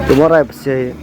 Tomorrow si.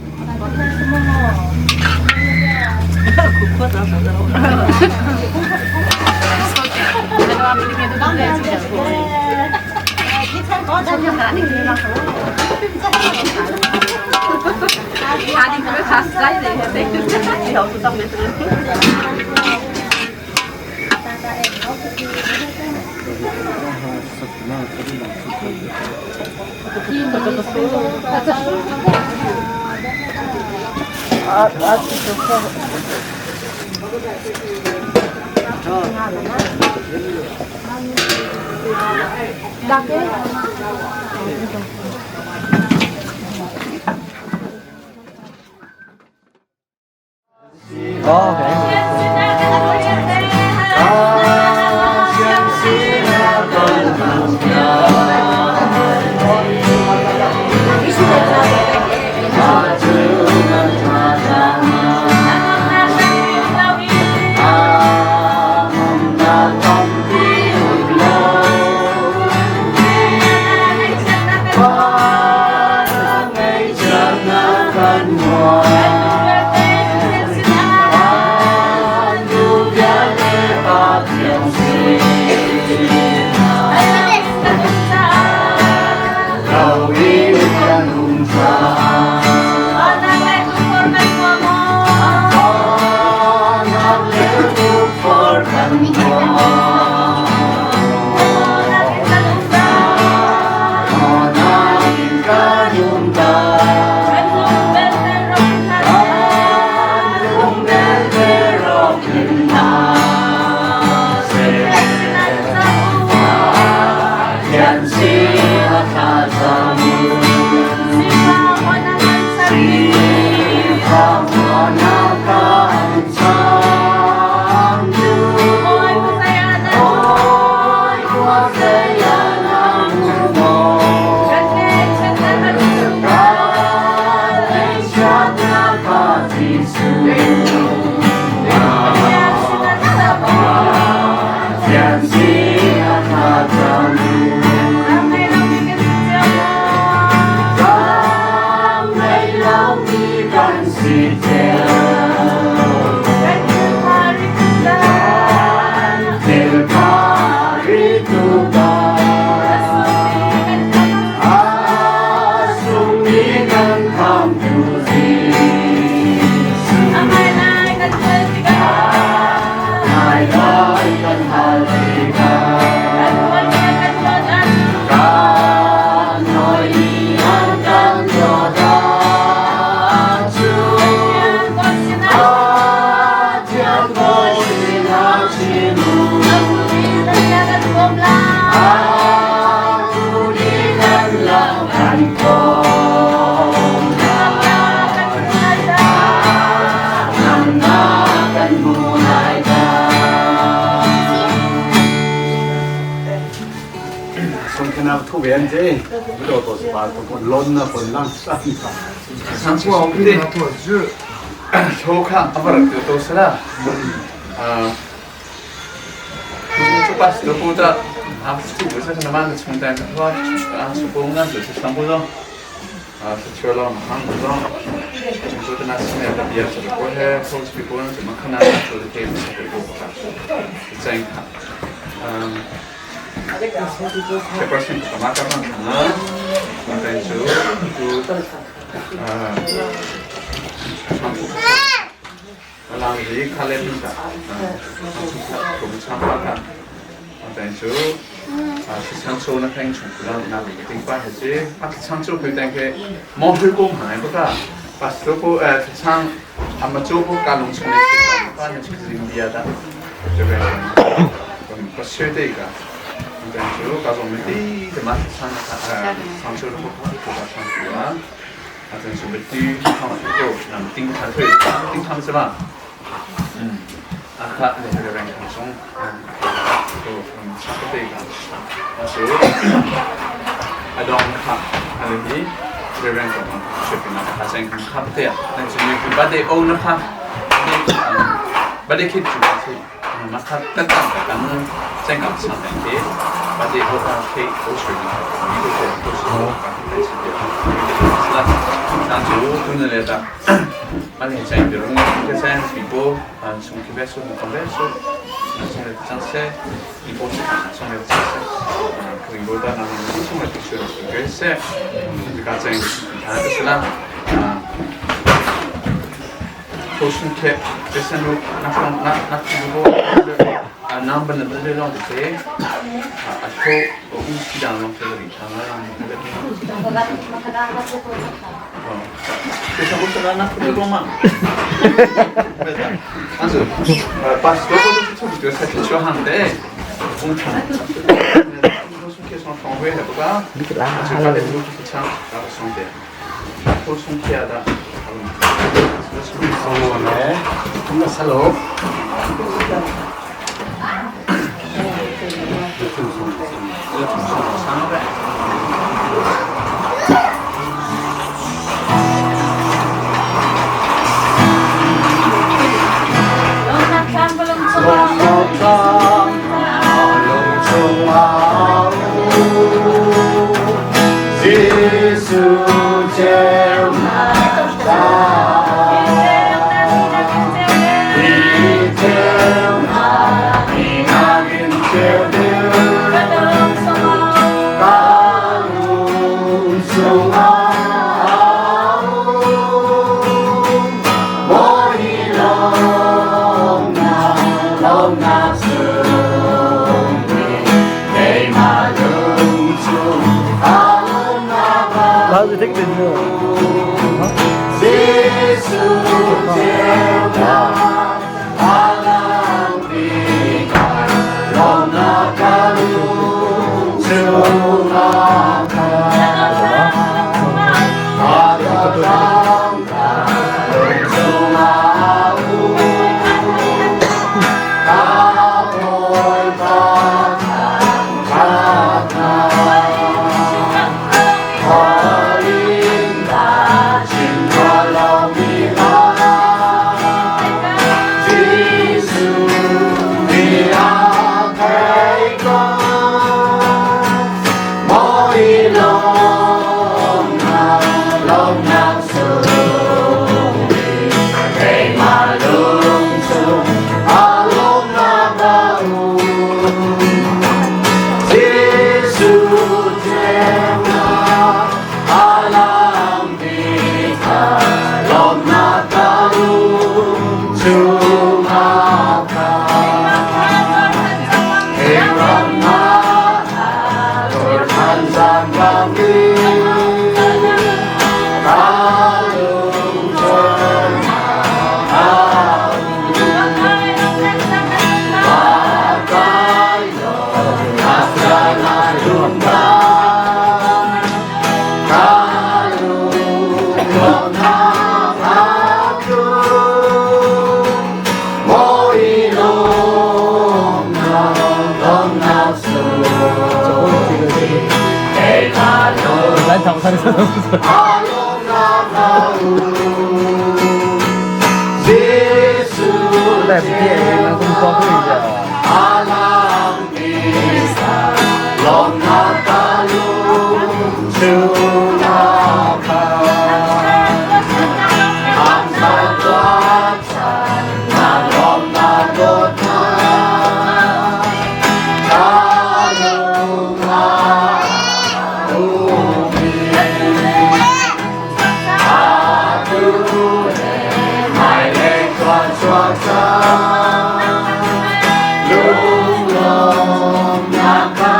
Lunglawmnak ka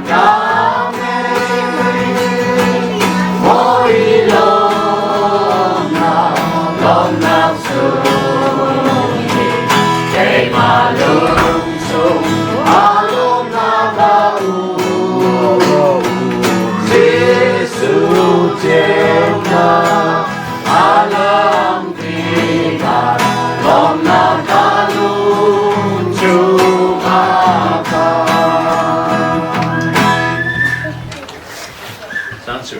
ka ngei. Mawi lawmnak, lawmnak sung hi keimah lung chung aa lawmnak a um. Jesuh ceunak a lang tikah lawmnak ka lung chung a khat. Cang cu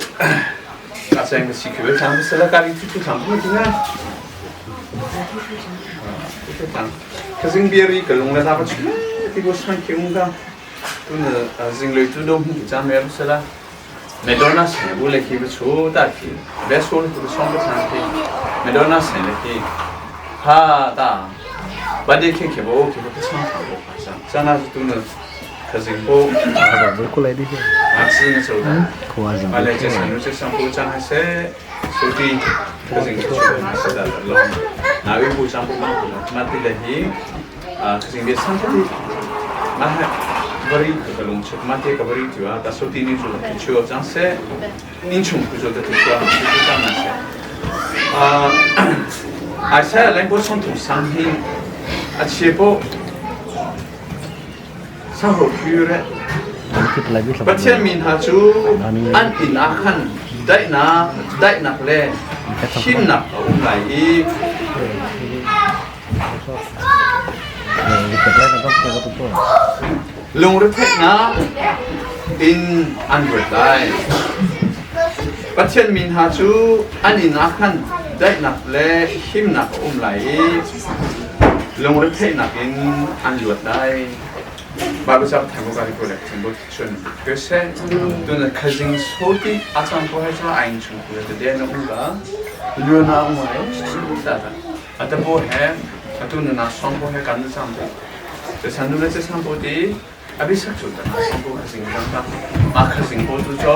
ka seng ka si khi chang sala ka ri thu thang ku ti na ka zing biari ka lung la ta ka chu ti ko sang ki ung ka tu na zing lei tu do hu cha mer sala Madonna se bu le khi ba chu ta khi best one ku song ka chang khi Madonna se le khi ha ta ba de khi khi bo khi ba chang thang bo sa cha na tu na ka zing bo a chi na chu ta ba le che san nu che sang bu chang ha se su ti ka zing chu se da lo na wi bu chang bu ma ma ti le hi ka zing de sang ti ma ha bari ka lung chuk ma te ka bari tu a ta so ti ni chu chu chang se ning chung ku chu ta chu chu chang na se a ai sa leng bo song thung sang hi a che po sang ho phu re Pathian mi hna cu an inn ah khan daihnak daihnak le himnak a um lai i Lungretheihnak in an ruat lai. Pathian mi hna cu an inn ah khan daihnak le himnak a um lai i lungretheihnak in an luat lai. Bible ca thang ko ka ko le thang chun ke se tun khazing soti achang ko hai cha ain chung ko te de na um ga lu na um ai ta ta ata po he atu na na song po he kan sam te te san nu le che sam po ti abi sak chu ta song po khazing jang ta ma khazing po tu cho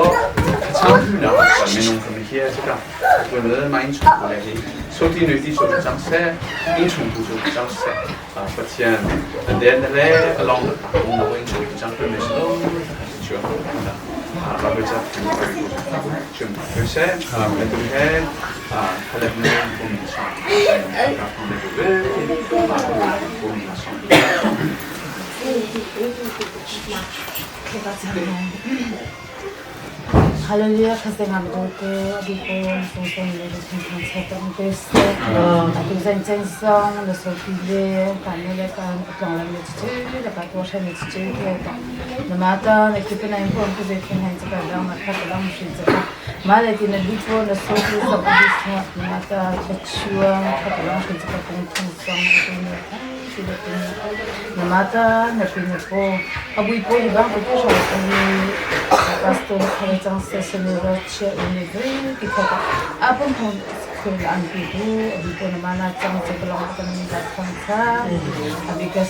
chang thu na ka minung ka mi hi cha ka tu na ma in chung ko le hi soti nu ti chu chang se in chung tu chu chang se Pathian a den le a long na in chung chang pe me so chu Bible ca chim pe se me tu he khalep ne kum sa ka phone ne be kum sa. Hallelujah khazengam dawtu abipon sungton le thangthang chatong te se atu zan chen song na so pi le kan ne le kan atlong lam le chu le ka to shan le chu ke ta na ma ta na ki pe nai ko ku ze khen hai cha dang na kha lang shin cha ma le ti na bi po na so pi sa bi sa na ma ta cha chua kha lang shin cha kong thang song tu ne ti le tu na ma ta na pi na po abui po hi bang ko sho ni pastor khare chang se se ne ra che ni ve ki kha apun thong khul an pi bu abi po na mana chang che kalong kan ni la thong kha abi ka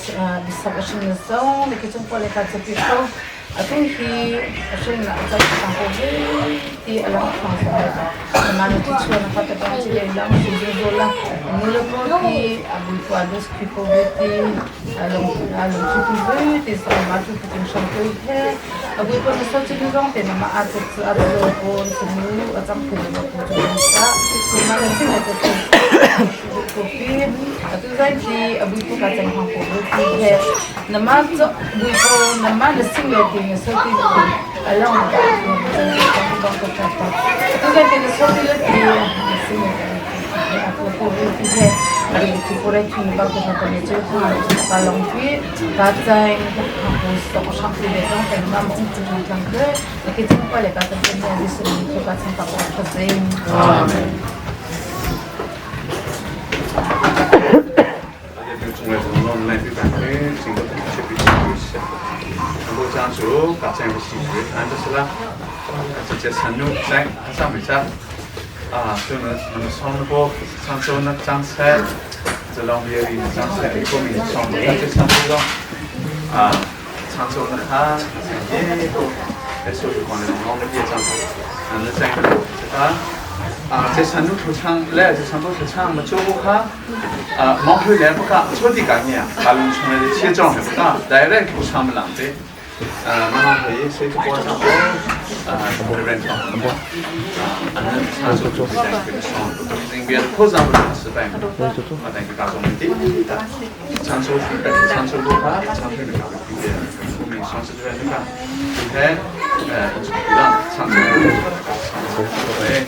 bisak ashin na so ne ki chung po le ka che pi ko atu hi ashin na chang chang ko ve ti alang thong sa na mana ti chu na kha ta ta chi le lang chi zo zo la nu le po ti abui po adus pi po ve ti alung alung chu tu ve ti sa ma chu tu ting shang ko he abui po na so chi nu zong te na ma a chu chu a lo po chu nu a chang phu lo po chu sa chu ma na chi na ko ko pi atu zai ti abui po ka chang hang po ti he na ma cho bui po na ma na sing le ti na so ti along na ko ko ko ta ta atu zai ti na so ti le ti na sing le ti po ti he ari ti po re thi ba ko ta ne che thu ka long pi ka chang ko so ko shang pi le dong te ma mo chu chang chang ke ke chang pa le ka ta ne ni su ni ka chang pa ko ka zing. Amen. 啊，这山路头唱来，这山路头唱嘛，做不卡，啊，忙回来不卡，做的干呢，把农村来的切装还不卡，来来不唱不浪费。啊，妈妈可以谁去过唱啊，不认同，啊，唱首歌在这个唱，这边扩张不了失败，啊，那个大众的，唱首唱首歌卡，唱首歌卡，出名双十这边的卡，OK，让唱首歌，唱首对。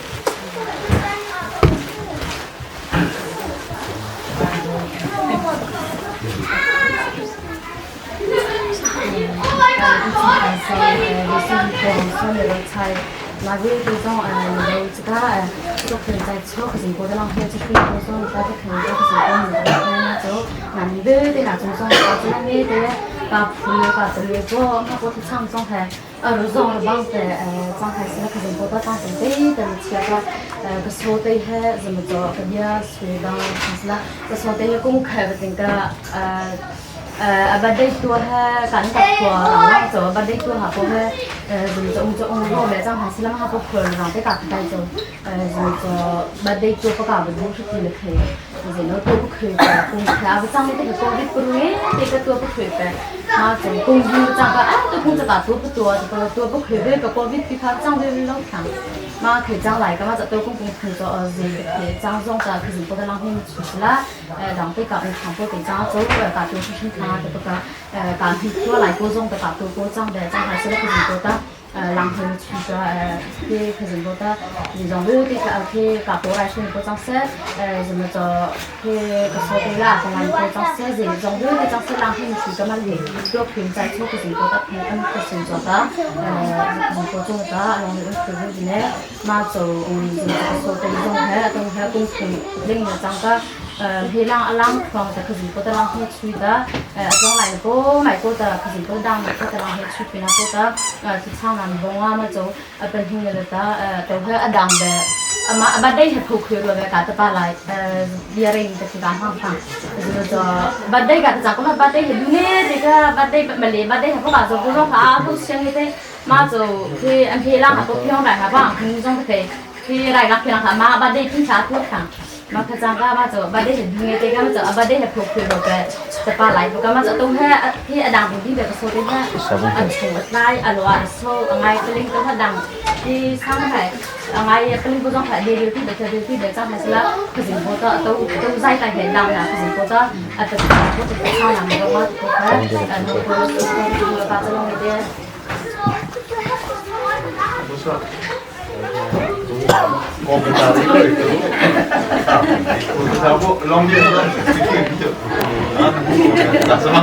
不错。我不打这个，我打不龙眼了，打什么？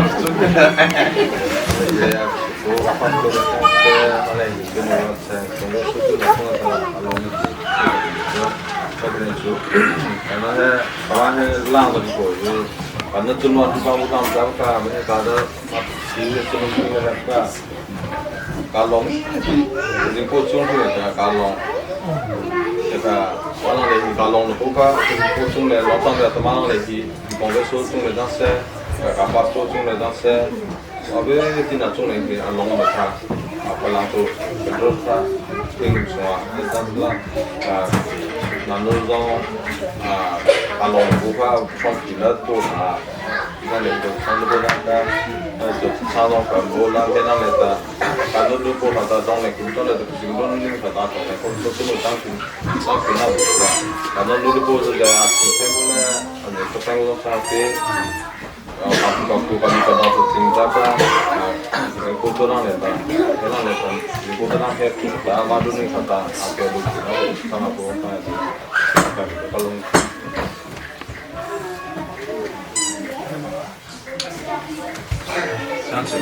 相信，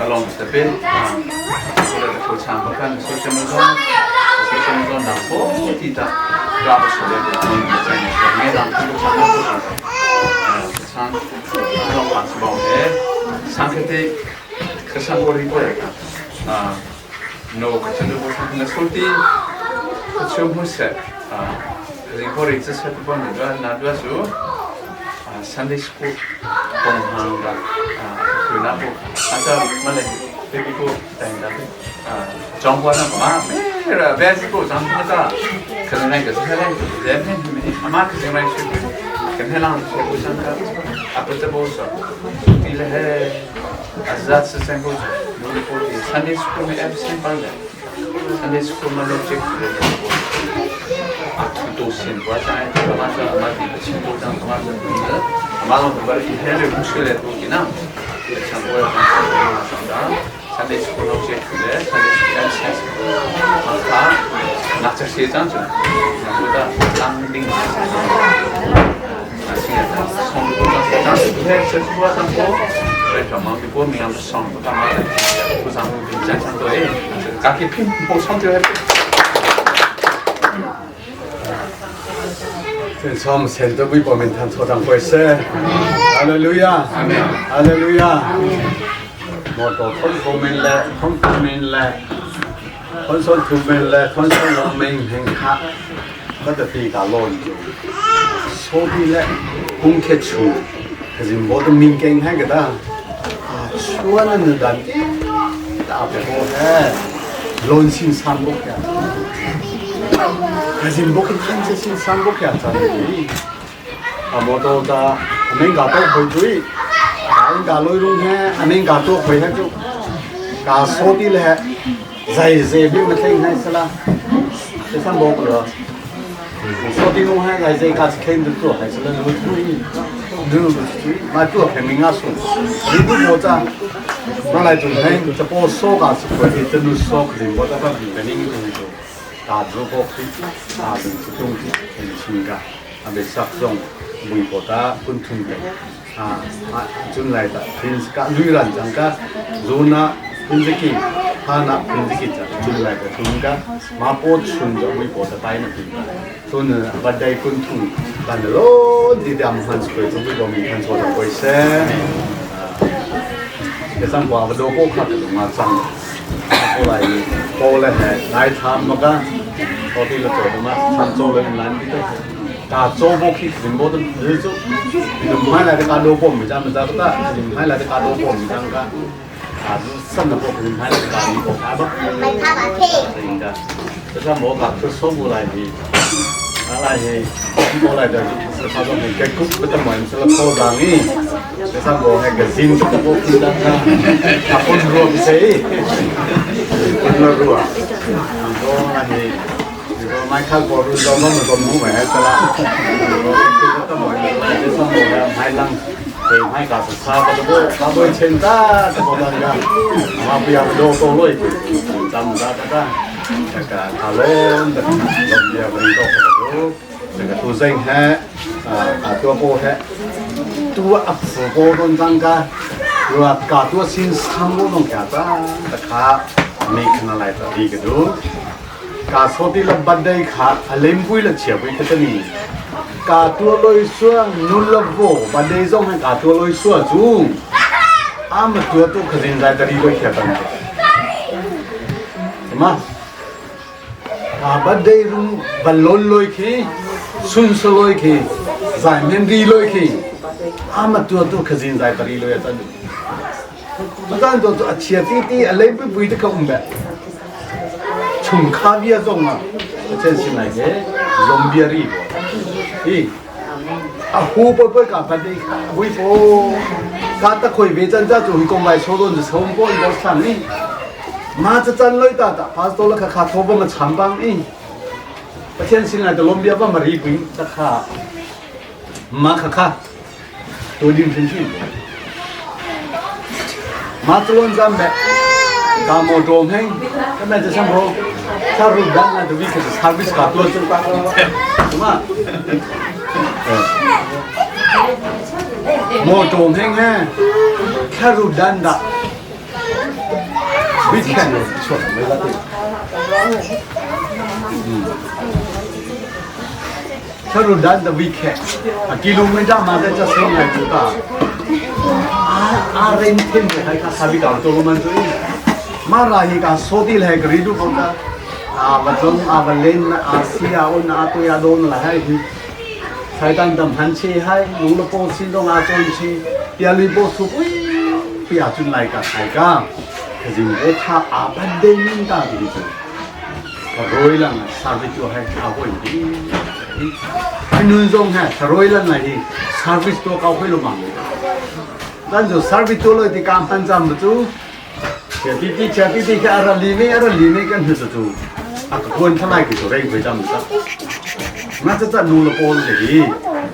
阿龙这边啊，过来头唱不看，首先我说，首先我说南坡地的，拉不出来的，在那让这个唱不唱，唱，让马斯包哎，上个的，可上过一个啊，那可真的我上那手的，可全部是啊，可是过来这些不帮你个拿多少啊，Sunday school 同行的啊，去那部，啊这么嘞，这个个等一下啊，中国那个嘛，没了，别是个咱们那个， Kan ka sa lang ama ka sing rai shi kan helang shi ko san ka apa ta bo so ti le he azat se sen ko no le ko ti Sunday school me absent pa le Sunday school ma lo check le ko a tu to sin wa cha ai ka ma sa ma ti chin ko jang ma sa ni le ma lo ba ri he le mushkil le to ki na chang ko ya Sunday school lo check le Sunday school absent ma kha nak cha se chang chu na ko ta lang ding na sing ta song ko ta ta he se su wa sang ko re ka ma mi ko mi am song ko ta ma ko sang ko cha chang to e ka ki pin po song to he 从神的微博面谈错当回事，哈利路亚，哈利路亚。我到通方面咧，通方面咧，通上图面咧，通上我明平卡，嗰度比较乱做。所以咧，公开处，可是冇得民间喺个哒，啊，说了你但大别个咧，乱心三国嘅。可是冇去看这些三国嘅真係，啊冇到da，阿明家都去追，大家來弄咧，阿明家都去喺度，家所啲咧，在這邊咪聽係是啦，這三冇個咯，所啲弄喺在這家傾得做還是咧，你追，你追，買做平民啊數，你都冇咋，我來做咧，就波所家是佢哋真係所，佢哋冇得分別嘅呢種做。大如果去大人之中很情感，啊，被杀中，微博的滚通的，啊啊，进来的平时个女人讲个，如那平时去，他那平时去讲进来的通个，马波村的微博的白那边，所以呢，把带滚通，但是咯，你点看是会中国民看错的回事，啊，这三挂不都过卡的龙啊脏。后来过来来他们个，到底了做的嘛，他做了难的，打做不去，全部都日做，你买来的家萝卜没咱们咋不打，你买来的家萝卜没咱个，啊，剩的不你买来的家萝卜啥不？应该，这是我把这说过来的，啊来的，过来的就是他说你给股不得买，是了破账的，这是我还个金子都不记得啊，他不弱不谁？不弱啊，你说那你。你说买卡过路到那么多木买是啦，我这个买这上我买浪，对买嘎是差不多，差不多钱大，这个那个，我不要多多累，咱们大大，这个卡隆的，龙也不能多多，这个土生嘿，啊啊多波嘿，多阿富波东张家，如果嘎多新三波东家的，这卡没可能来的一个都。กาโซติลบันไดขาเลมปุยละเฉียบไปก็นี่กาตัวลอยสัวนุลโวบันไดซ่องให้กาตัวลอยสัวจูอามตัวตัวขจินใจตรีลอยเขียตันใช่ไหมกาบันไดรุงบัลลนลอยขี้สุนสลอยขี้ใจเมนรีลอยขี้อามตัวตัวขจินใจตรีลอยตันมันตัวตัวเฉียตีตีอะไรปุยปุยตะกงแบบ从卡比亚中啊，真是来个龙比里，咦，啊，胡伯伯干饭的，微博，干得可以别真在做公外操作是从波一个上呢，马子真累哒哒，怕多了卡卡托我们长帮咦，我天新来的龙比亚把马里鬼，这卡，马卡卡，多点进去，马子论咱们，大摩中嘿，咱们这什么？他入党那都为可是他为啥多挣八个？什么？莫中听哎，他入党的，为看的错没得对。嗯，他入党的为看，啊，记录没账嘛，在这生来就大。啊啊，人听的还看他比较多么注意，马拉伊个说的来个里头讲的。阿วจงอาวเลนอาเซียอุนอาตัวยาโดนละให้ใช้ตันดำหันชีให้หนูละโปซินตงอาจนชีเปียลีโปสุกุยเปียจุนไลกะไทกา可是我他阿巴得明达的就， Roi lang service tu hai a hoi hi. Anun zong ha roi lang lai hi service to kau hoi lo mang. Dan zo service to loi ti kam han jam chu chia ti ti chia ti ti kha ara li me ara li me kan hu chu a ka kuan thalai ki to rei hoi jam ta. Na cha cha nu lo pol de hi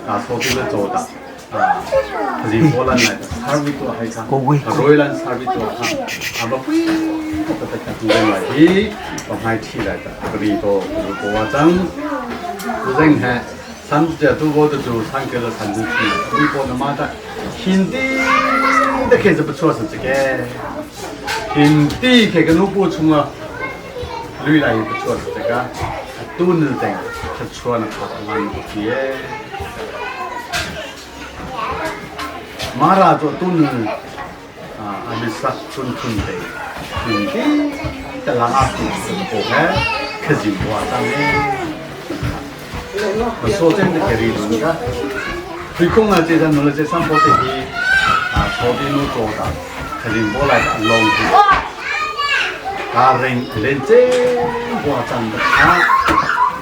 ka so ti le cho ta. 是波兰来的，哈维多还看，罗兰哈维多看，阿爸不，我在看中来的，我还起来的，这里多国王，不认还，三只都我的就三个了三只去，你波的妈的，兄弟的开始不错是这个，兄弟这个奴不冲啊，女来也不错是这个，都能等，他错了跑到哪里去？Mara cu tun an i sak chun chun te chun ti te lang ah tu ko he khazin wa tang e ma so chen de keri lu ka tui kong a che san no le che san po te hi a so ti nu cho ta khazin bo lai ta long ti ka reng len che wa chang da kha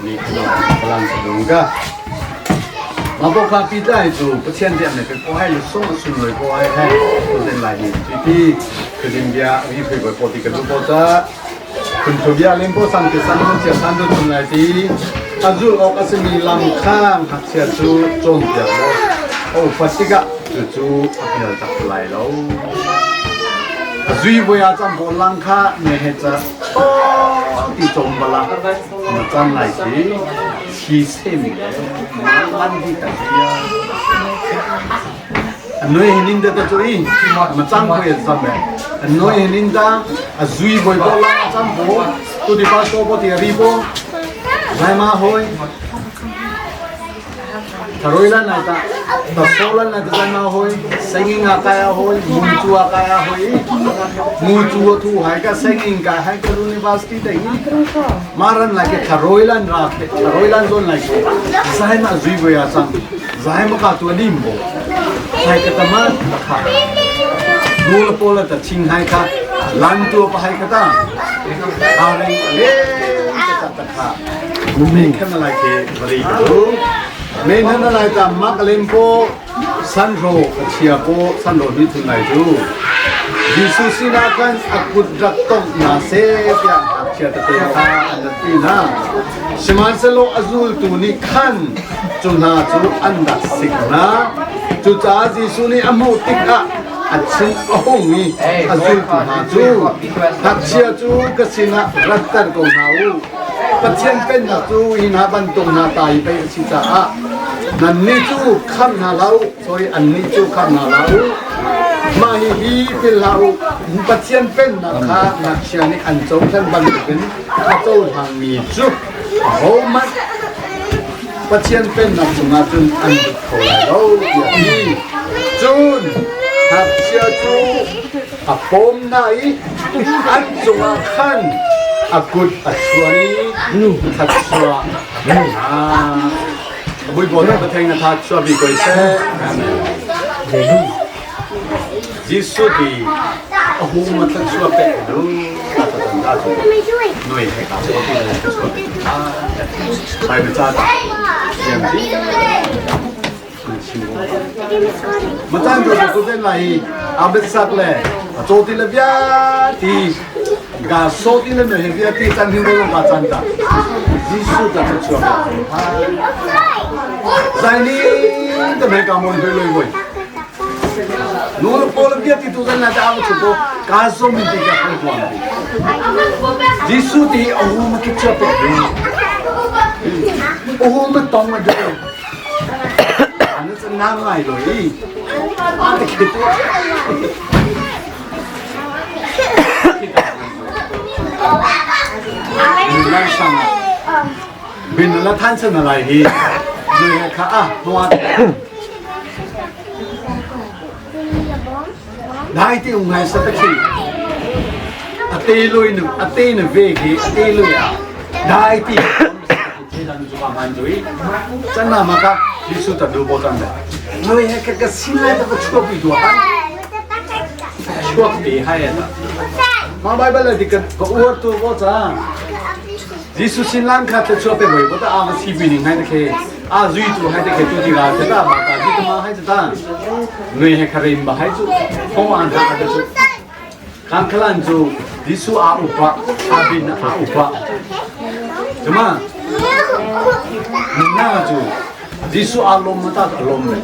ni khno palang sa dong ka Mah bawk ah Peter cu Pathian rian le ko hai le sung a sunlawi ko ai he tuzen lai ni ti khuazing bia ri phui boi po ti ka du po ca phun thu bia len po sang te sang chia san du chung lai ti azul ok asimi lam khang hak chia cu cawn piak lo o fatika cu cu a pial tak lai lo azui voi a cam bo lang kha ne he ca ti chom bala na cam lai ti Thi semi le lan di ta sia. Noi hinin da ta choi ma chang ko ya sam me. Noi hinin da a zui boi bo la chang bo tu di pa so bo ti ri bo. Zai ma hoi. Tharoi lan nai ta ta so lan nai ta zai ma hoi. Singing a kaya hoi, mu chu a kaya hoi. Mu chu thu hai ka singing ka hai ka university te Maran lai ke tharoi lan ra ke tharoi lan zon lai ke zai ma zui bo ya chang zai ma ka tu lim bo sai ka tama ta kha nu la po la ta ching hai ka lan tu pa hai ka ta a reng le ta ta kha me khan lai ke bari ka du me nan lai ta mak lem po san ro ka chia po san ro ni thun lai chu Jesuh sinah khan a kut rak tongh hna seh tiah ngakchia tete kha an rat hna. Sihmanhsehlaw a zultu nih khan cu hna cu an rak sik hna. Cucaah Jesuh nih a hmuh tikah a thin a hung i a zultu hna cu, Ngakchia cu ka sinah ratter ko hna u. Pathian pennak cu hi hna bantuk hna ta i pei a si caah nannih cu khamh hna hlah u. Sorry, annih cu khamh hna hlah u. Mah hihi philh hlah u. Pathian pennak kha ngakchia nih an cohlan bantukin a cohlangmi cu ahohmanh Pathian pennak chungah cun an lut kho lai lo tiah a ti. Cun ngakchia cu a pawm hna i an cungah khan a kut a chuan i thluachuah a pek hna. Bawipa nih Pathian na tha chuah bi ko seh. Jesuh ti a hu ma thla chuah pe lu ta tan da chu noi he ka so ti na chuah pe Bible cha ta siam ti ma chan tu tu den lai abet sak le cho ti le bia ti ga so ti le me he bia ti chan hin lo ga chan ta Jesuh ta chuah Zai ni te me ka mon hoi loi voi Nu le pawl bia ti tu zan la ta chu ko ka so min ti ka ko tuan ti Jesuh ti a hu ma ki cha pe o hu ma tong ma de an sa na ngai loi a te ke tu Lan sang bin la than san lai hi ne kha a nuwa Dai ti ung ngai sa ta khi a te lui nu a te na ve khi a te lui a dai ti chan na ma ka Jesu ta du bo tan da noi he ka ka sin lai ta ka chuak bi du han chuak bi hai ta ma Bible la di ka ka uar tu bo cha. Jesuh sin lang kha thluachuah pe voi ko ta a si pi ning hai te khe a zui tu hai te khe tu ti ga te ta ma ta ji ma hai ta nui he kharim ba hai chu phong an ha te chu kan khalan chu Jesuh a upa a bin a upa chuma na chu Jesuh a lom ma ta lom le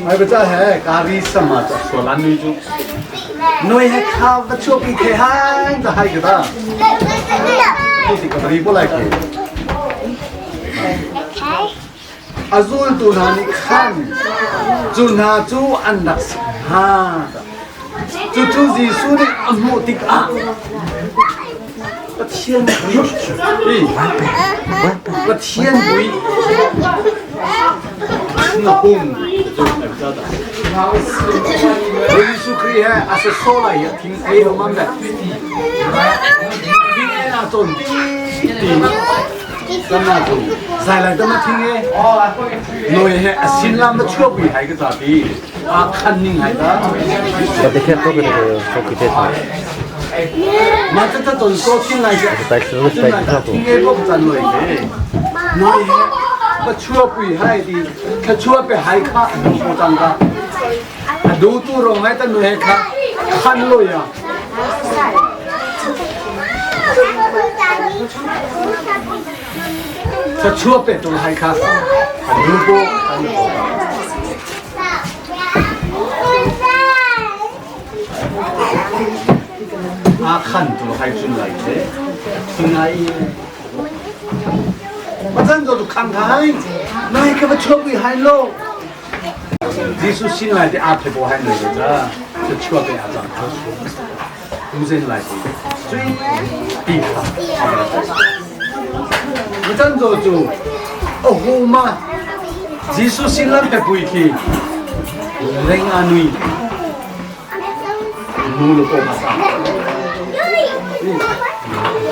ai ba cha he kari sama cha solan nui chu noi he kha va chuak i the hai ta hai ka ta tu ti ka bari bo lai ke azul tu hna nih khan cu hna cu an rak si hna cucu Jesuh nih a hmuh tikah Pathian pui Pathian pui na pum Jesuh Khrih he a so lai hi thing ei lo mam le thing ei na ton ti ti kan na tu zai lai tama thing e noi he a sin lam na chuak pi hai ka ta ti a khan ning hai ta Ba te khet to ke so ki te tha. Ma ta ta ton so thin lai ke Tai so tai tha ko. Thing e ko chan loi ke noi he ba chua pui hai ti kha chua pe hai kha ko chang ka a du tu rong hai ta noi he kha khan loi ya Kha chua pe tu hai kha a du ko an ko A khan tu hai chun lai te thingai Machan zo tu khang khai nai ka va chuak wi hai lo Jesuh sin lai te a the bo hai nei cha chu chuak pe a chang kho su tu zen lai ti cui ti kha Machan zo chu o hu ma Jesuh sin lam pe pui khi leng a nui Nu le paw pa cang.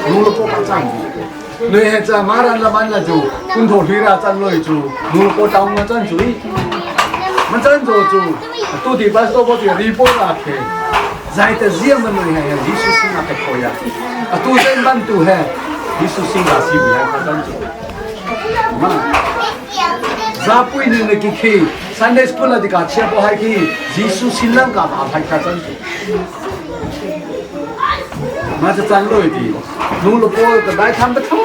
Nu le paw pa cang. Noi he cha maran la man la chu kun tho hri ra chan loi chu nu le paw taung ma chan chu i ma chan zo chu tu ti pas to bo ti ri po la khe zai ta zia ma noi he Jesu sing a pe khoya a tu zen ban tu he Jesu sing ga si bi ha chan chu ma Zapui ni na ki khi Sunday school a dika chia bo hai khi Jesuh sin lang ka ba hai kha chan chu ma cha chan loi ti nu lo po ka dai tham ba tho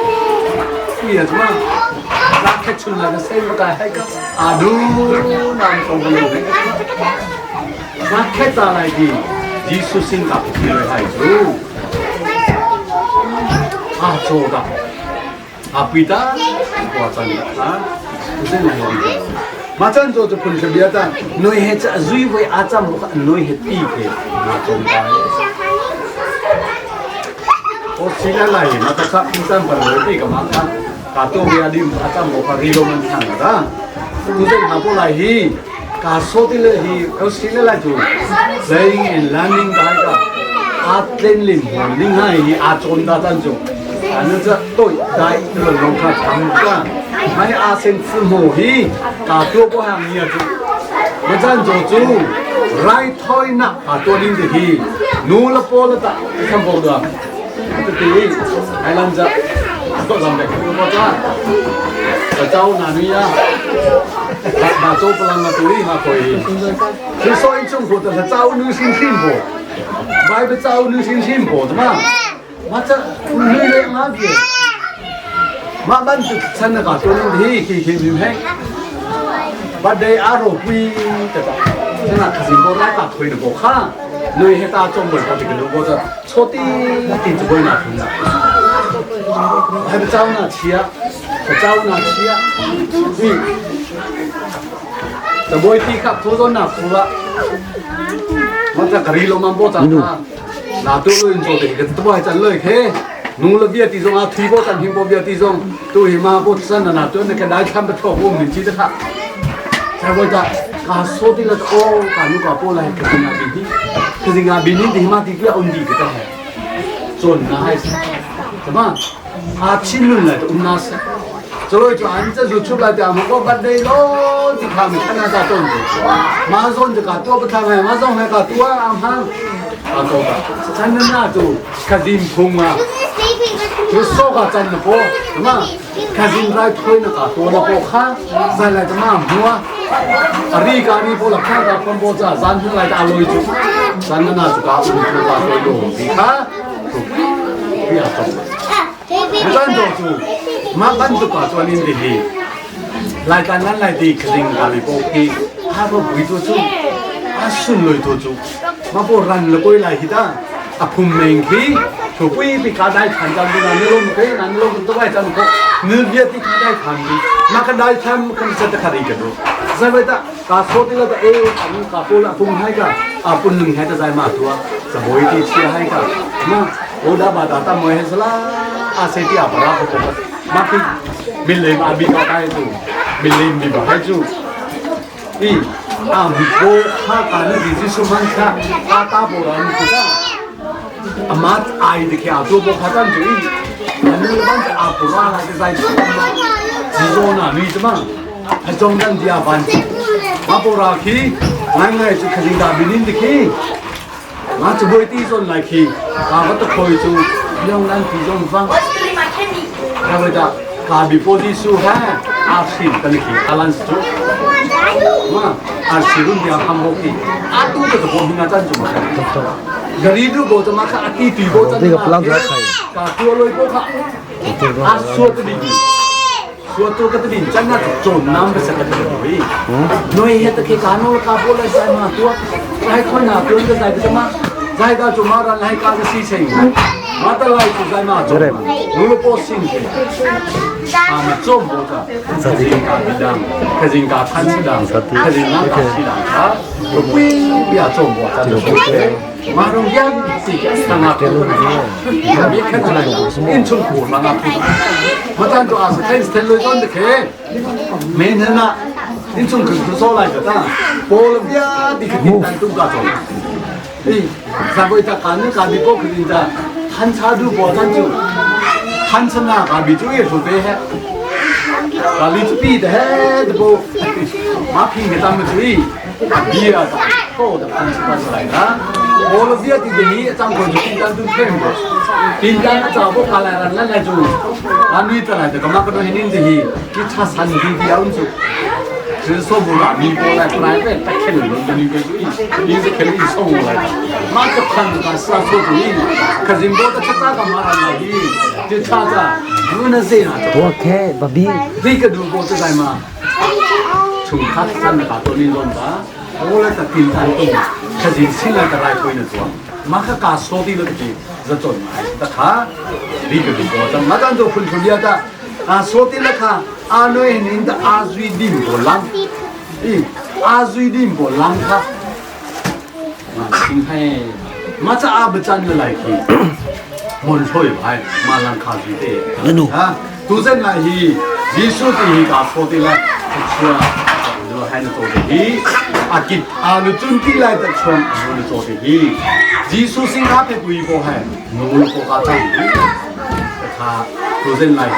pi a chuma la khe chun la na sei ma ka hai ka a du nam ko ba lo na khe ta lai di Jesuh sin ka pi loi hai chu a cho da a pui ta kwa chan ta zin lai ma chan zo chu phun bia ta noi he cha zui voi a cham ka noi he ti ke na chom ta o si la lai ma ta sa pin chan par lo ti ka ma ka ka to bia dim a cham bo ka ri lo man thang da tu zen ha po lai hi ka so ti le hi o si le lai chu playing and learning ka ka a tlen lim hon ning hai hi a chon da chan chu an cha toi dai lo long kha chang ka mai a sen fu mo hi ka to po hang nia chu ma chan zo chu rai thoi na ka to ding de hi nu la po la ta kham bo da ta ti ai lan ja to lam de ko cha ta chau na ni ya ba cho palang na tui ha koi hi so in chung ko ta chau nu sin sin bo bai ba chau nu sin sin bo ma ma cha nu le ma bi ma ban chu chan na ka to ni hi khi khi mi he ba dei a ro pui ta ta na ka sin bo ra ka thoi na bo kha noi he ta chong bo ka ti lu bo cha cho ti ti chu boi na thun na hai ba chau na chia chau na chia ni ta boi ti khap thu zon na phu la ma cha kari lo mam bo cha na tu lo in cho te ka tu hai chan loi khe nu la bia ti zong a thi bo chan hing bo bia ti zong tu hi ma bo chan na tu ne ka dai tham ba tho bo min chi ta kha cha boi ta ka so ti la o ka nu ka po lai ka nga bi hi ka nga bi ni ti ma ti ku un di ka ta he chon na hai sa ma a chin nun lai um na sa 所以就按这就出来的，我不得咯，你看没看那咋动的？马上就搞多不看没，马上还搞多啊，啊，多吧，真的那就看林空啊。Cu so ka chan na po ma kazin rai thoi na ka to na po kha zai lai ma hua ari ka ni po la kha ka pon bo cha zan hun lai ta loi chu zan na na chu ka um chu ka toi lo ti kha tu pi a chong zan to chu ma ban tu ka chuan in di hi lai kan nan lai ti khring ka li po ki ha bo bui tu chu a sun loi tu chu ma po ran le koi lai hi ta a phum meng khi thu pui pi ka dai than chan tu nan lom ke nan lom tu bai chan ko nu bia ti ka dai than bi ma ka dai than kan sa ta khari ka do zai bai ta ka so ti la ta e an ka po la phum hai ka a pun ning hai ta zai ma tua sa boi ti chia hai ka ma o da ba ta ta moi he sala a se ti a para ko ko ma ki min le ma bi ka kai tu min le mi ba hai chu i a mi bo kha ka na di ji su man kha a ta bo ra ni ta ama ai de kya to bo kha tan ju i anu ban a pu ra la de zai ji zo na ni de ma a jong dan dia ban ma bo ra khi ngai ngai chu khajing da binin de khi ma chu boi ti zon lai khi ka va to khoi chu yong lan ti zong fang ka va da ka bi po di su ha a sin tan khi alan chu ma a sirun dia ham ho ki a tu to bo hinga chan chu ma gari du bo to ma kha ati ti bo chan ka tu loi bo kha a su to di su to ka ti chan na chon nam ba sa ka ti oi noi he ta ke ka no ka bo lai sai ma tu lai khoi na tu ka sai ta ma zai da chu ma ra lai ka si cheng ma ta lai chu zai ma chu nu lo po sing ke a ma chom bo ta ka jing ka bi dang ka jing ka than si dang ka jing na ka si dang ka pui bia chom bo ta ma rong yang si ka na tu ya bi kha na in chung ku ma na tu ma tan tu a sa ten ten loi ton de ke me na na in chung ku tu so lai ta bo le bia di ka tin tan tu ka chom i sa boi ta ka ne ka bi po ku ta han cha du bo tan chu han cha na ka bi chu ye chu be he ka li chu bi de he de bo ma phi me ta ma chu i bia ta ko da pan chu pa lai na bo lo bia ti de ni chang ko chu tin tan tu phem bo tin tan cha bo ka la ran la la chu an ni ta lai de ka ma ko no hin de hi ki cha san di di aun chu 只说不拉米过来，不来呗，他肯定能你个主意，你是肯定送我来的。马个胖子是啊，说主意，可是我的他咋个马来的？就他咋，不能这样。多开不比。这个如果是在嘛，从他上面把多你弄吧，我来他订单动，可是现在的来推的做，马个家说的那个是做嘛，他这个如果在马上就分出来的。啊，说的那个阿内人的阿瑞林波浪，咦，阿瑞林波浪他，啊，听嘿，马这阿不占的来去，门吹牌，马浪卡瑞的，啊，都在那去，耶稣的个说的来，出啊，就还能做的去，阿吉阿鲁尊的来的穿，阿鲁做的去，耶稣是阿的贵婆还，努力国家长，他都在那去。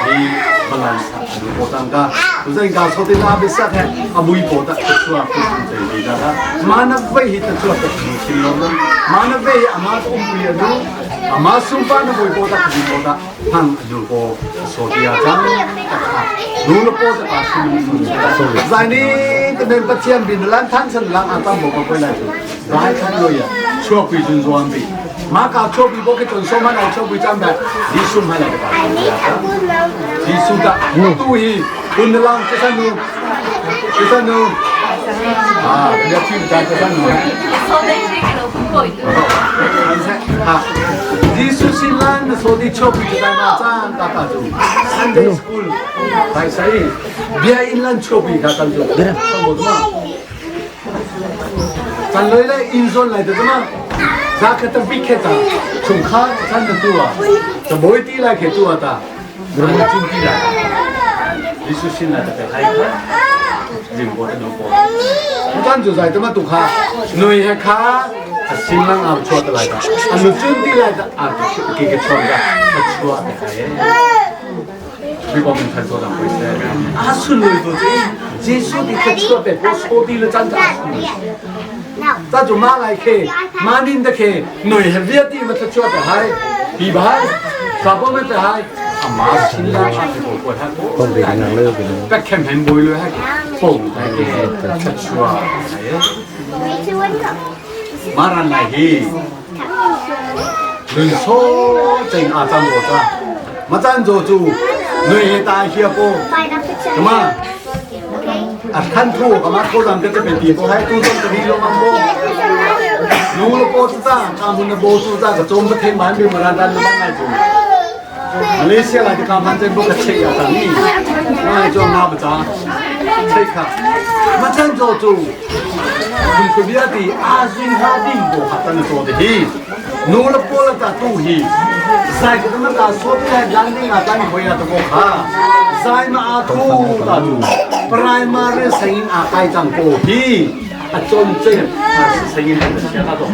balance anu potang ka tu ka so te na be sa kha abui pota chua pu te ni da mana ve hi ta chua ta ni chin lo na mana ve ama to um pui anu ama sum pa na boi pota ni pota hang anu ko so dia chang ta kha nu lo po ta pa sim so zai ni te ben pathian bin lan than san lang a tam bo ko koi lai chu zai than lo ya chua pui jun zuan bi ma ka chua pui bo ke chun so ma na chua pui cham ba ji sum ha la ba 耶稣的，都是本的浪，这三路，这三路，啊，人家去不着这三路。啊，耶稣是咱的所的错不就在那站大大住，Sunday school，来谁？别因咱错不他当住，什么的嘛？咱来来因说来的什么？咱可得别看他，从卡咱的多啊，这不会地来去多的。真地来，耶稣信来特别害怕，人过得都过。咱就在这么读卡，女的卡，新人啊错的来的，啊女真地来的啊，给个错的，错的还。比我们才做的回事，啊，顺路都这，耶稣的个错别，我错的了，咱咋咱就马来去，马林的去，女的别地嘛，他错的还，比还，啥不没的还。Maran lai hi nun so cheng a cang ro ta ma chan zo chu nui he ta hia po kama a than thu kama ko lam ke pe ti po hai tu zong ka ri lo mang bo nu lo po ta ka mun na bo su ta ka chom ba the man bi maran dan ma ngai chu Malaysia la ka man chen bo ka che ya ta ni ma cho na ba cha che kha ma chan zo chu kun ko bia ti a zin ha ding bo kha tan to de hi nu la po la ta tu hi sai ko ma ka so ti la dan ding a tan hoi ya to ko kha sai ma a thu ta tu primary singing a kai chang ko hi a chon chen a singing ta sia ka to.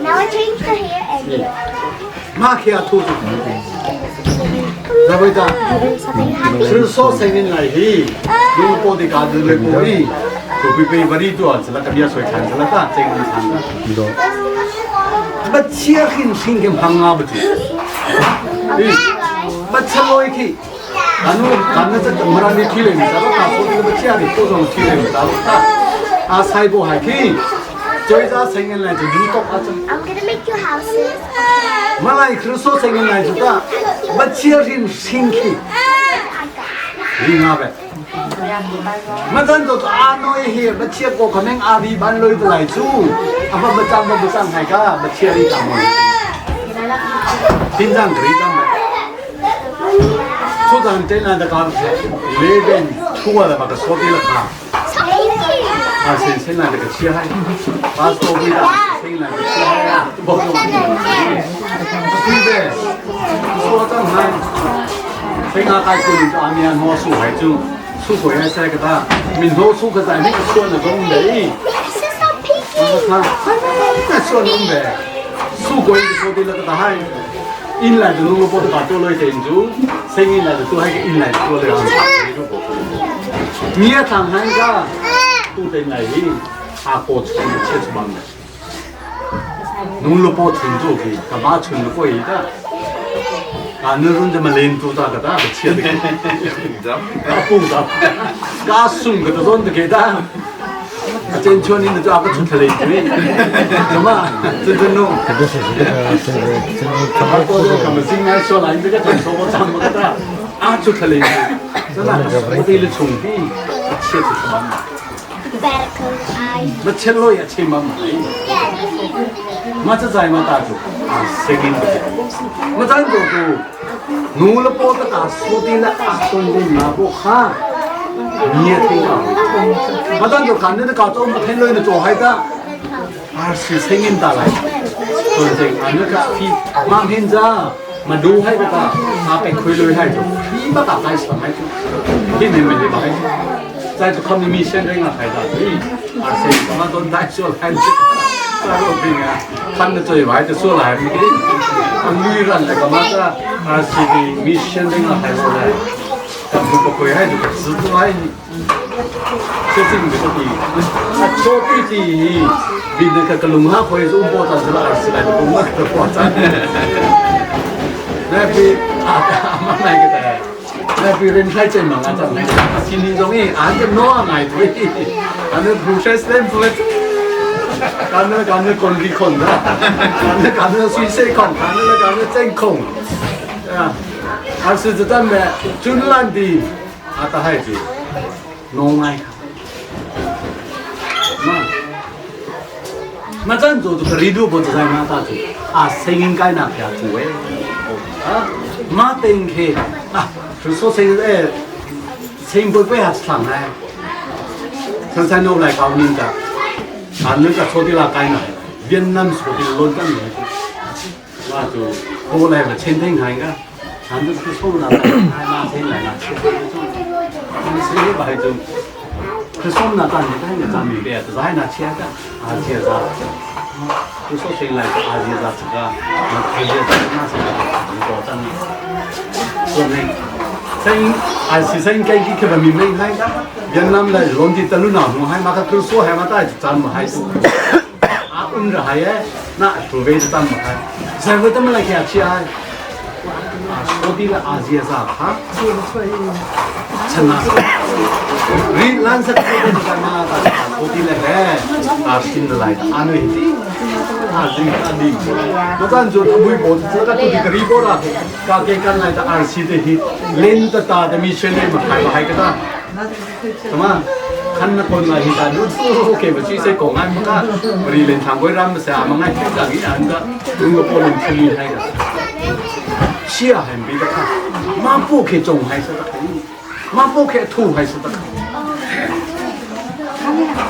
Now I change the hair and Ma khi a thu tu Zabai ta sư so singing lai hi nu po ti ka du le po hi tu pi pi bari tu a la ka bia soi khan la ta cheng ni khan do ba chia khin sing kem hang nga ba chu ba chaloi khi anu kan na cha mara ni thi le ni ta ka so ti ba chia ri to jong thi le ni ta ta a sai bo hai khi choi za singing lai chu du tok a cha I'm gonna make you houses. Malai khruso singing lai chu ta ba chia rin sing khi ri nga be ma chan to a noi hi ba chia ko khameng a ri ban loi to lai chu a ba ba chang ba ba chang hai ka ba chia ri ta mo tin jang ri jang ba chu jang te na da ka 11 thu wa ba ka so ti la kha a sen sen la ka chia hai pa so wi da sen la ka chia hai bo so wi be so jang hai sen a kai ku ni a mi an ho su hai chu su ko ya sai ka ta min ho su ka zai ni ka suan na dong dei This is so pinky. 那算弄呗，苏鬼说的那个大海，引来的弄个波的把多了点住，声音来的都还引来多了，你也唱汉个，都得来阿哥村切出帮的，弄了波村住去，干嘛村的过一的，啊，那种怎么连住咋个大个切的，啊不的，嘎送个都装的给他。真穿你就阿个出来的，怎么真真弄？这是这个这个这个阿哥就咁先爱说啦，你这个真说我怎么个的？阿出来的，真的，我对了重的，切出什么？ Barcode eye. 那切了也切嘛嘛，我这在嘛大住啊，声音不对，我咱做做，努了波个大说的了阿东的那不哈，你也听啊？我咱就看你的搞做，我听了你做孩子，而是声音打来。ตัวจริงอันนี้ก็พี่มาเห็นจ้ามาดูให้ก็ตามาไปคุยเลยให้จุพี่มาตัดใจสมัยจุที่นี่ไม่ได้ไป在这看你们现在啊，还在对，而且他妈都带出来了，在路边啊，看着最歪就出来，没给，啊女人那个嘛子，而且你们现在啊还是来，但不不会还就知道还。这是你个的，啊，做对的，比那个个龙虾可以是五百张是了20来的，我个夸张。那比阿阿妈那个的，那比人太真忙啊，真的，心里容易，俺就弄爱对，俺那 process them 不，俺那俺那管理控的，俺那俺那水色控，俺那俺那真控，啊，而是这咱们军兰的阿达孩子，弄爱卡。ma chan zo chu ridu bo zai ma ta chu a singing kai na phya chu we a ma teng khe a chu so sing e sing bo pe ha sang hai san san no lai kaw nin ta an nu ka so ti la kai na Vietnam so ti lon tan ne ma chu ko lai ma chen teng hai ga an nu chu so na hai ma chen lai na chen chu ni se ba hai chu 可是我们那当年他那张明白，就是还拿钱的，阿姐子，就说谁来阿姐子这个，阿姐子那是个保障的，说明，生还是生经济可不明明还，越南来龙的德鲁纳姆还马克都说还马大咱们还是，啊，我们还耶，那除非是咱们还，谁会这么来给他钱？啊， Sodi la Asia za kha chana ri lan sa ko de ka ma ka sodi le he a sin lai anu hi a jing a ni ma chan jo abui bo cha ka tu di ri bo ra ka ke kan lai ta RC te hi len ta ta de mi chen ma khai ma hai ka ta 什么？看那คนมาฮิตาดูโอเคบ่ชื่อใส่กงอันมันก็รีเลนทางไว้รำเสียมันง่ายขึ้นจากนี้อันก็ดูว่าปนชลีให้กันเชี่ยเห็นบีตะค่ะมาปูเคจงให้สตะมาปูเคถูให้สตะ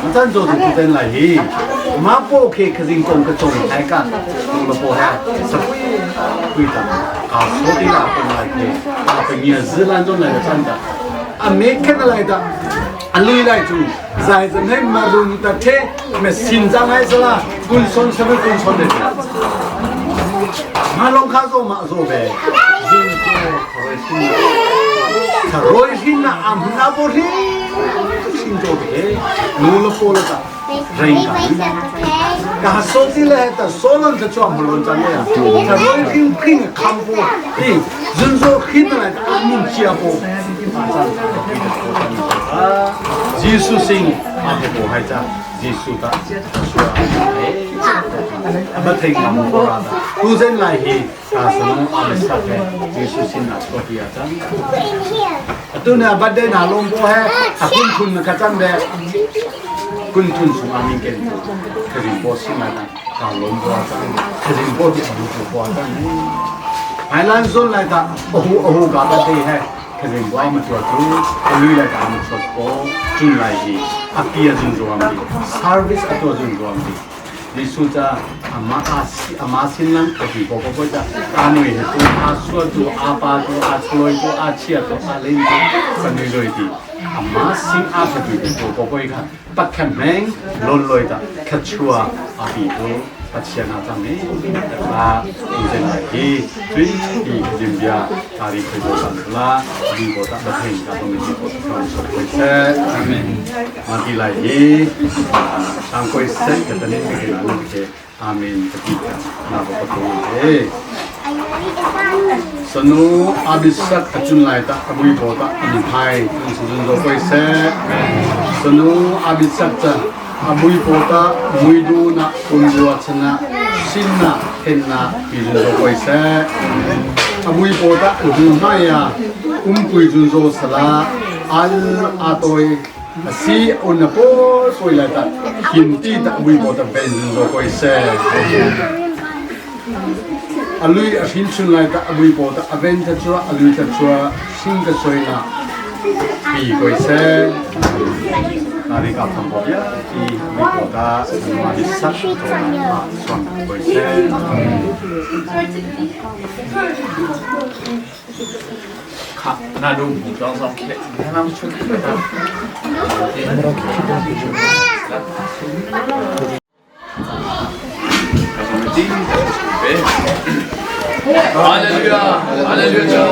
มันจันโจตุเต้นไหลมาปูเคขจิงกงกระจงให้กันดูมาปูให้สักคุยกันกาโซดีลาเป็นไรเคอาเป็นเงี้ย日兰中来的站的啊没看来的 อันลุยไล่จูใจจะให้มารุนตะเทไม่สินจังให้สละกุนซนสมัยกุนซนเด็ดมาลงข้าวโซมาโซเบจิงโซขรอยหินนะอัมนาบรีสินโจเบนูลโปลตะเรงกันกาโซติเลตะโซลนจะชอบมลุนจังเนี่ยขรอยหินพิงคำโบนี่จิงโซหินอะไรอันมุนเจียโบ Jesu sing a he bo hai cha Jesu ta sua a ba thei ngam bo ra ta tu zen lai hi ka sanu a me sa he Jesu sin na so ti a cha tu na ba de na long bo he a kun thun na ka chan de kun thun su a min ken tu ka rin bo sin na ka long bo a cha ka rin bo ti a bu bo a cha ai lan zon lai ta ohu ohu ga ta te he ခရင်ဘွားမတော်သူအလူလိုက်တာမချောပေါ်ကျွလိုက်ဒီအပီယဇွန်ဇွမ်ဒီ service အတော်ဇွန်ဇွမ်ဒီဒီဆူတာအမအာစီအမစင်လန်ကဒီဘောဘောကြအာနွေဟတူအာဆွတ်တူအာပါတူအာချလွိတူအာချီတူအာလင်းတူစနေလွိဒီအမစင်အာဖဒီဘောဘောခပတ်ခမင်းလွန်လွိတာခချွာအပီတူ 같이 나자네 아 이제 나기 뒤 진비야 다리 크고 산라 리보다 마테인가 도미지 보통 소코이세 아멘 마디라이 상코이세 그다음에 이렇게 아멘 그티카 나보고 sanu abisak achun lai ta abui bo ta ani phai sun zo koi se sanu abisak cha abui bo ta mui du na kun wa chana sin na hen na pi jun zo koi se abui bo ta hu ma ya um pui jun zo sala al atoi si on na po soi lai ta him ti ta abui bo ta ben jun zo koi se alui a hin chun lai ta abui bo ta aven ta chua alui ta chua sing ka soi na pi koi se nari ka tham bo ya ti mi bo ta ma di sat to ma swan koi se ခနာဒုဘူတောင်းဆောင်ခဲ့နာမချုခိတာ Halleluja, halleluja,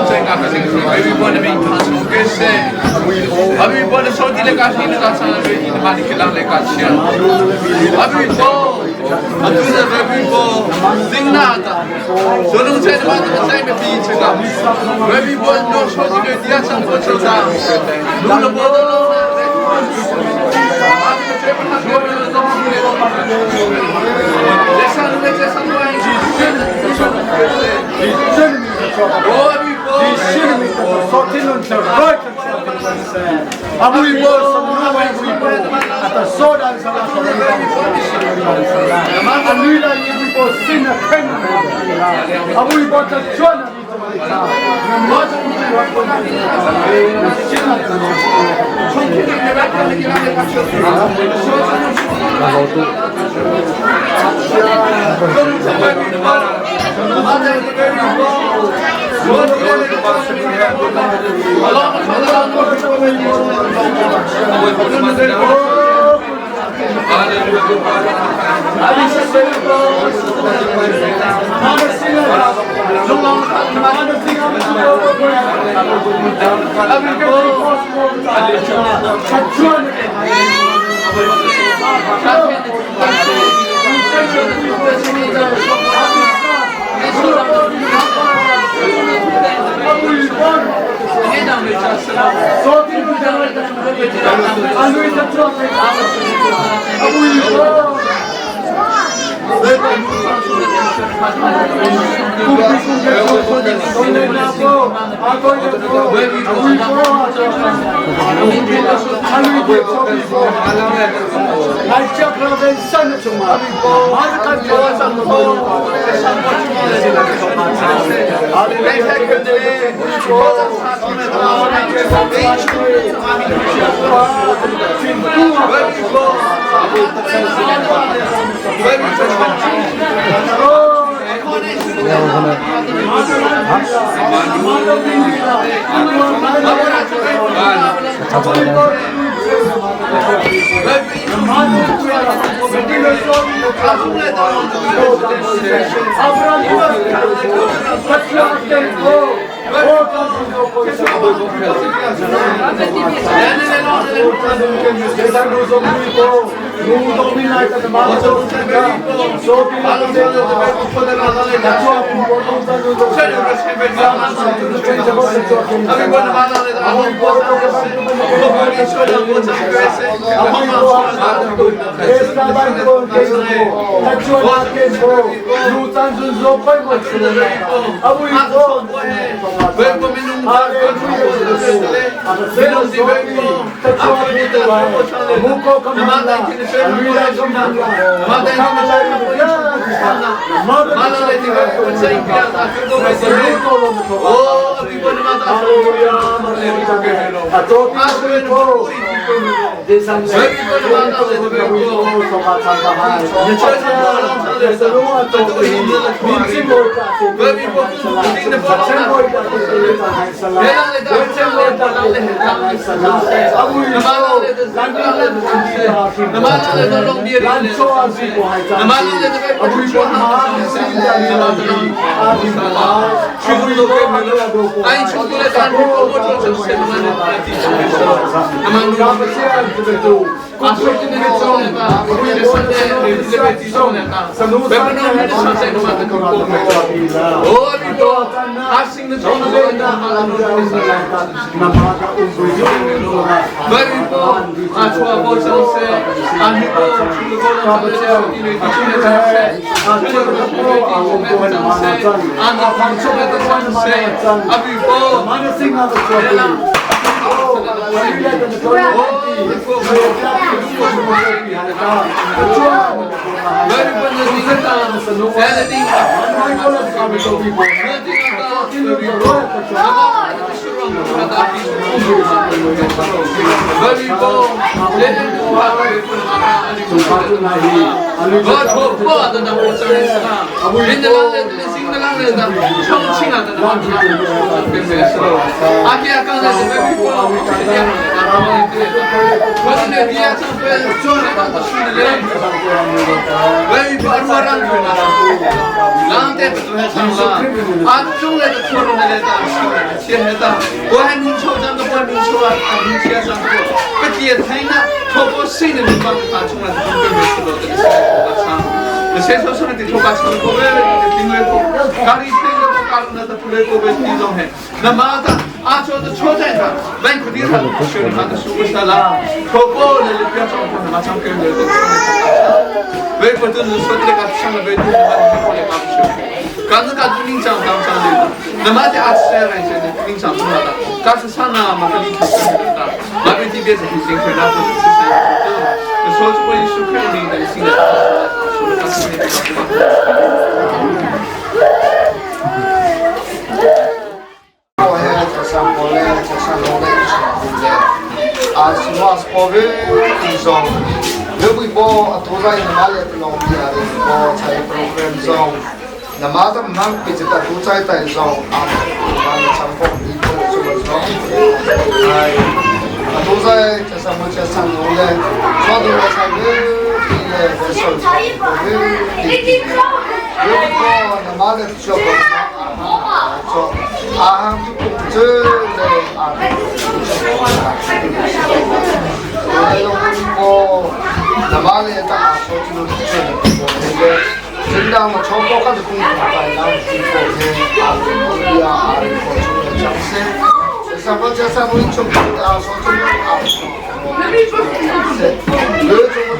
这中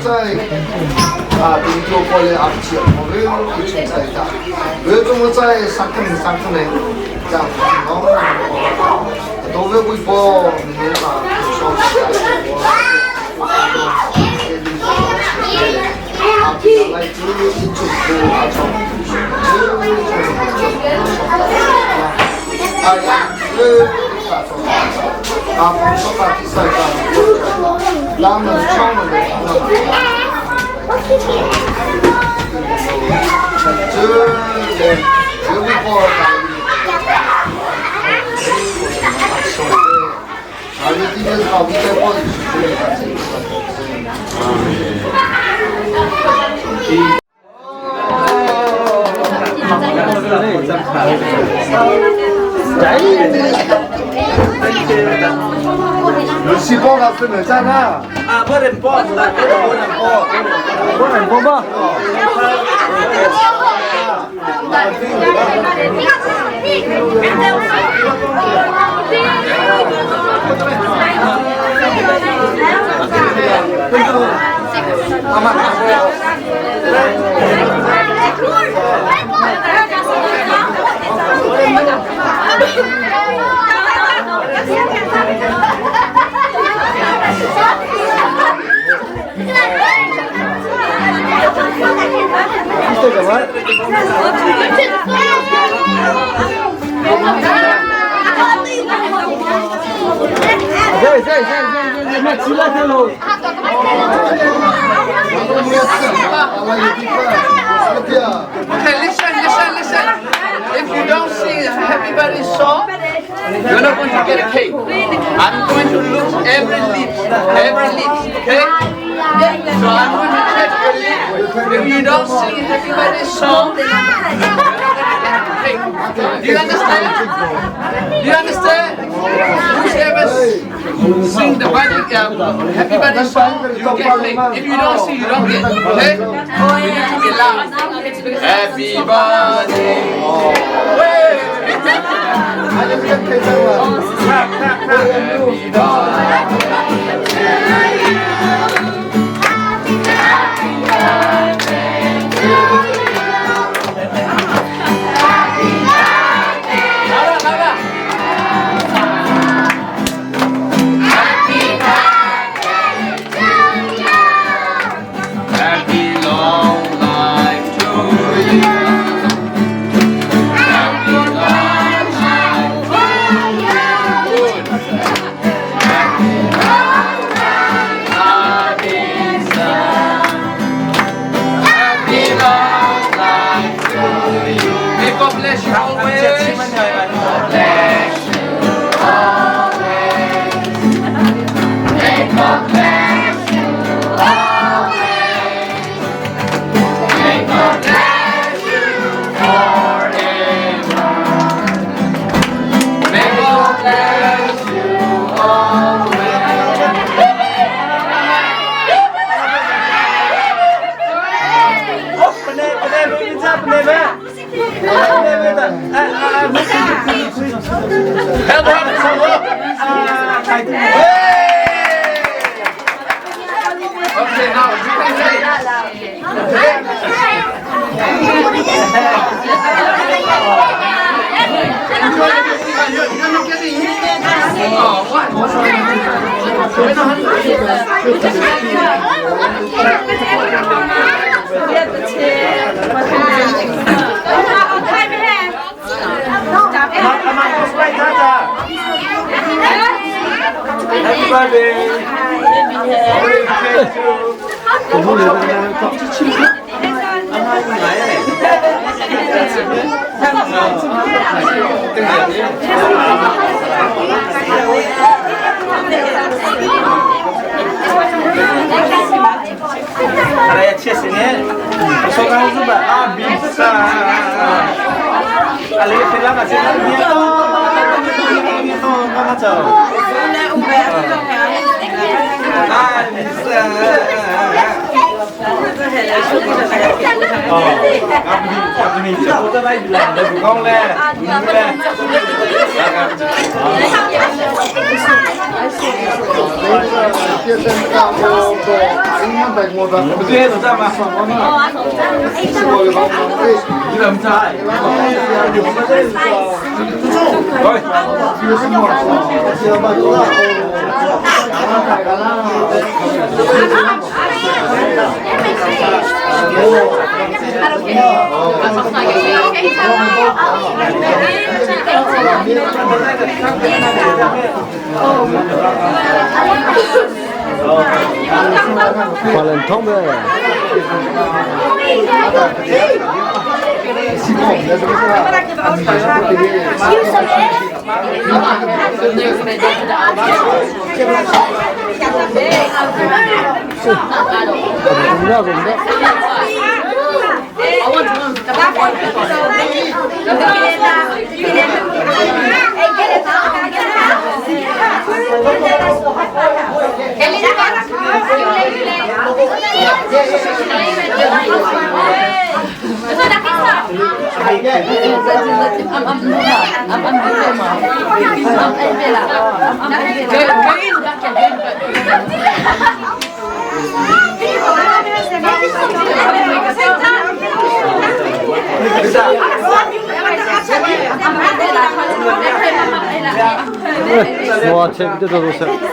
在啊，宾州过来阿切，我们一起在家。这中在三个人三个人，这样子，都会微波，你啊，说 是波啦，是两张啦。啊，不能波，不能波，不能波吗？阿妈。 Okay, listen, listen, listen. If you don't sing a happy birthday song, you're not going to get a cake. I'm going to lose every lip, every lip, okay? So I'm going to check your lip. If you don't sing a happy birthday song, you're not going to get a cake. Do you understand? Do you understand? Whoever sing the birthday, happy birthday song, you get cake. If you don't sing, you don't get. Okay? You need to be loud. Happy birthday. Happy birthday. Happy long life to you. Happy long life to you. Happy long life, Happy long life to you. May God bless you always. God bless you always. May God bless you always. May God bless you forever. May God bless you always. Help Okay, now you can play. You're not getting Oh, what? Happy birthday. 哇，这这都是。